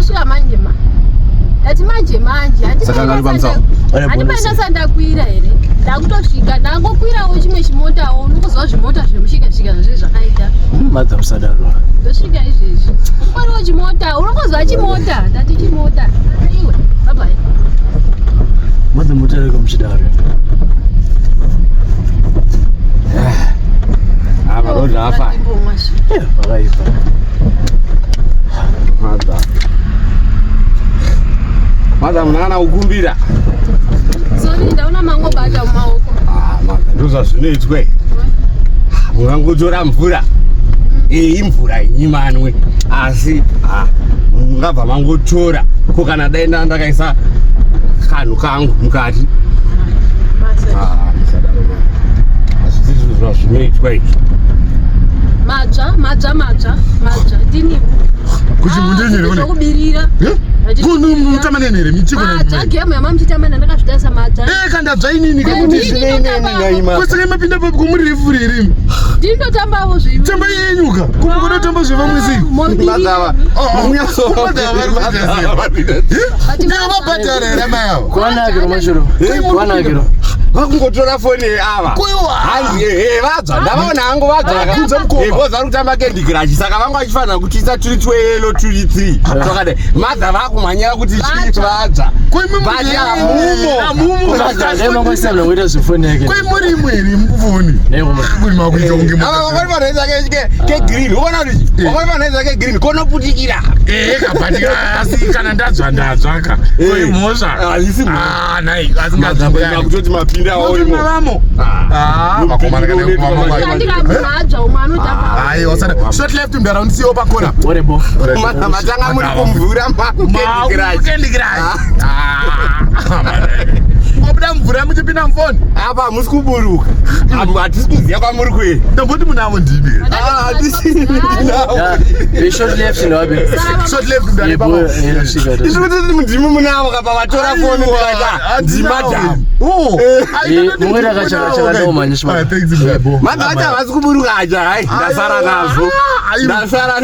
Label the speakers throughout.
Speaker 1: Ndosvika manje ma. Ndati manje manje.
Speaker 2: Saka ngari pamusawo.
Speaker 1: Handipaenda sandakwira here? Ndakutosvika ndangokwirawo chimwe chimotawo unongozwa zvimota zvemushika shika zvazve zvakaita.
Speaker 3: Madha musadaro.
Speaker 1: Ndosvika izvezvi. Kwariwo chimota, unongozwa chimota. Ndati chimota. Iwe, bye bye.
Speaker 3: Madha mutareko muchidaro.
Speaker 2: Ava road afa.
Speaker 3: Vakaipa.
Speaker 2: Madha. Madha munana kukumbira.
Speaker 1: Sorry, ndaona mangobata mumaoko.
Speaker 2: Ah, madha ndozvazvinoitwa. Mungangotora mvura. Eh, imvura inyimanwe. Asi ah, mungabva mangotora. Ko kana dai ndakaisa kanhu kangu mukati. Ah, musadaro. Hazvisi zvazvinoitwa izvi.
Speaker 1: Madzva, madzva, madzva, madzva. Ndini.
Speaker 4: Kuti mundini
Speaker 1: here? Kubirira.
Speaker 4: Kunu mutamba neni here? Michiko nani?
Speaker 1: Madzva game yamamuchitamba ndakazvitarisa madzva.
Speaker 4: Eh, kandadzva inini
Speaker 2: kakuti zvinei neni ngaima.
Speaker 4: Kwese mapinda papi kumuri refuri here imi?
Speaker 1: Ndini ndotambavo zvivi.
Speaker 4: Tamba yenyuka. Kumukona tamba zvevamwe sei?
Speaker 2: Madzava.
Speaker 4: Ndinobabhadhara here mai ava?
Speaker 3: Kwanakiro mashuro. Kwanakiro.
Speaker 2: Vakungotora foni ava. Hanzi eh vadzva ndavaona hangu vadzva. Eh vari kutamba Candy Crush saka vanga vachifanira kutiisa turi tweyellow turi 3 twakadai. Madha vakumhanyira kuti chii vadzva. But amumo.
Speaker 3: Dai mangoisa mna kuita zvefoni yake.
Speaker 4: Koi muri imwe here mufoni? Kuri makuita kunge
Speaker 2: Ava vakori vanhu ke ke green. Ukaona kuti vakori vanhu ke green konoputikira.
Speaker 4: Eh kabatika asi kana ndadzva ndadzva ka. Koi mhosva.
Speaker 2: Haisi mhosva.
Speaker 4: Ah nai asingadzva.
Speaker 2: Kutoti mapinda awo imo.
Speaker 4: Mavamo. Ah vakomana kana kumama.
Speaker 1: Ndikabvadzva umwe anotamba.
Speaker 4: Ayi wasana. Short left mdara ndisiyo pakona.
Speaker 3: Orebo.
Speaker 2: Matanga muri kumvura makukendi
Speaker 4: Candy Crush. Ah. Ngobuda mvura muchipinda mufoni.
Speaker 2: Apa hamusi kuburuka. Hatisi kuziva kwamuri kuenda.
Speaker 4: Ndamboti munavo ndimi.
Speaker 2: Ah, hatisi.
Speaker 3: Short left ndowapi?
Speaker 4: Short left mdara papa.
Speaker 2: Isu kuti ndimi munavo kapa vatora foni ndikati ndimadam.
Speaker 4: Oh.
Speaker 3: Mumwe akachakadoma nyishma.
Speaker 2: Madha vacho havasi kuburuka aja hai ndasara nazvo. Ndasara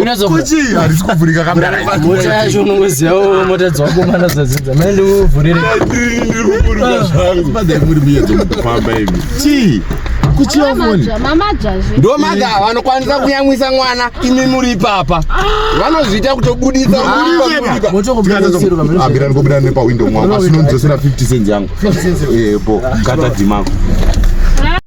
Speaker 2: nazvo.
Speaker 4: Kuchi harisi kuvhurika kamdara.
Speaker 3: Mota yacho unongozivawo mota dzawakomana dzadzidza. Mai ndikuvhurire.
Speaker 2: Ndiri kuburuka zvangu.
Speaker 4: Madha muri miyedzo mukufamba imi. Chii? Kuchiva foni.
Speaker 1: Mamadzvazve.
Speaker 2: Ndo madha vanokwanisa kuyamwisa mwana imi muri ipapa. Vanozviita kutobuditsa kuburitsa.
Speaker 4: Amira ndikobuda nepawindow mwangu asi unondidzosera 50 cents yangu. Eh, bo.
Speaker 2: Kata dhimako.